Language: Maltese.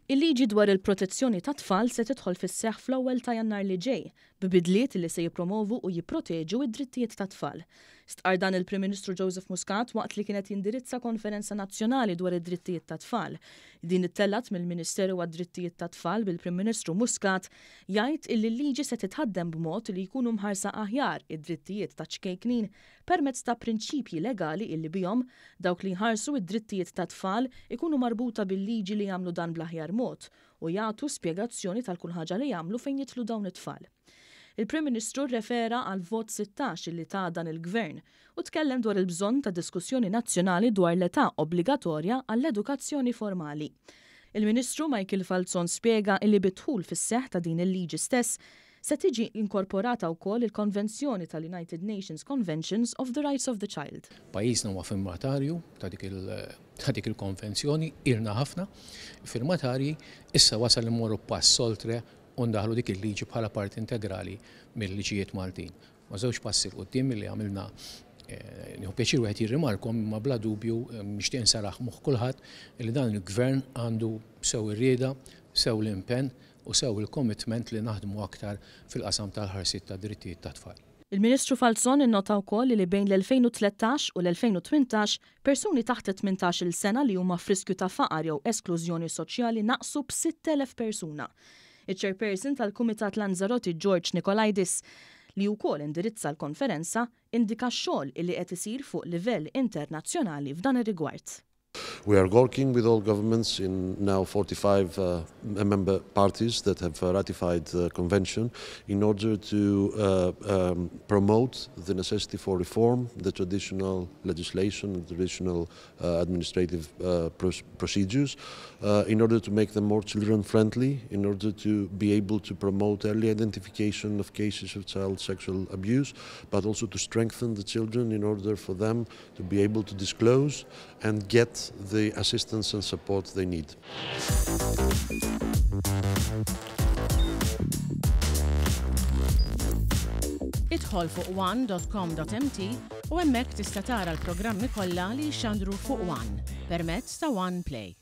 Il-liġi dwar il-protezzjoni tat-tfal se tidħol fis-seħħ fl-ewwel ta' Jannar li ġej, b'bidliet li se jippromovu u jipproteġu d-drittijiet tat-tfal. Stqarr dan il-Prim Ministru Joseph Muscat waqt li kien qed jindirizza konferenza nazzjonali dwar id-drittijiet tat-tfal. Din ittellgħet mill-Ministeru għad-Drittijiet tat-Tfal bil-Prim Ministru Muscat jgħid illi l-liġi se titħaddem b'mod li jkunu mħarsa aħjar id-drittijiet taċ-ċkejknin permezz ta' prinċipji legali illi bihom, dawk li jħarsu d-drittijiet tat-tfal ikunu marbuta bil-liġi li jagħmlu dan bl-aħjar mod u jagħtu spjegazzjoni tal-kull ħaġa li jagħmlu fejn jidħlu dawn it-tfal. Il-Prim Ministru rrefera għall-vot 16 illi ta dan il-Gvern u tkellem dwar il-bżonn ta' diskussjoni nazzjonali dwar l-età obbligatorja għall-edukazzjoni formali. Il-Ministru Michael Falzon spjega illi bid-dħul fis-seħħ ta' din il-liġi stess Se tiġi inkorporata wkoll il-Konvenzjoni tal-United Nations Conventions of the Rights of the Child. Pajjiżna huwa firmatarju ta' dik ta' dik il-konvenzjoni, ilna ħafna firmatarji, issa wasal li mmorru pass oltre u ndaħħlu dik il-liġi bħala parti integrali mill-liġijiet Maltin. Ma' żewġ passi 'l quddiem li għamilna nieħu pjaċir wieħed jirrimarkhom imma bla dubju nixtieq insarraħ moħħ kulħadd li dan il-Gvern għandu sew ir-rieda, sew l-impenn u sew il-commitment li naħdmu aktar fil-qasam tal-ħarsien tad-drittijiet tat-tfal. Il-Ministru Falzon innota wkoll li bejn l-2013 u l-2018, persuni taħt it-tmintax-il sena li huma f'riskju ta' faqar jew esklużjoni soċjali naqsu b'6,000 persuna. Iċ-Chairperson tal-Kumitat Lanzarote George Nikolaidis, li wkoll indirizza l-konferenza, indika x-xogħol illi qed isir fuq livell internazzjonali f'dan ir-rigward. We are working with all governments in now 45 uh, member parties that have uh, ratified the convention in order to uh, um, promote the necessity for reform, the traditional legislation, the traditional uh, administrative uh, procedures, uh, in order to make them more children friendly, in order to be able to promote early identification of cases of child sexual abuse, but also to strengthen the children in order for them to be able to disclose and get the assistance and support they need. Idħol fuq one.com.mt u hemmhekk tista' tara l-programmi kollha li jixxandru fuq One permezz ta' One Play.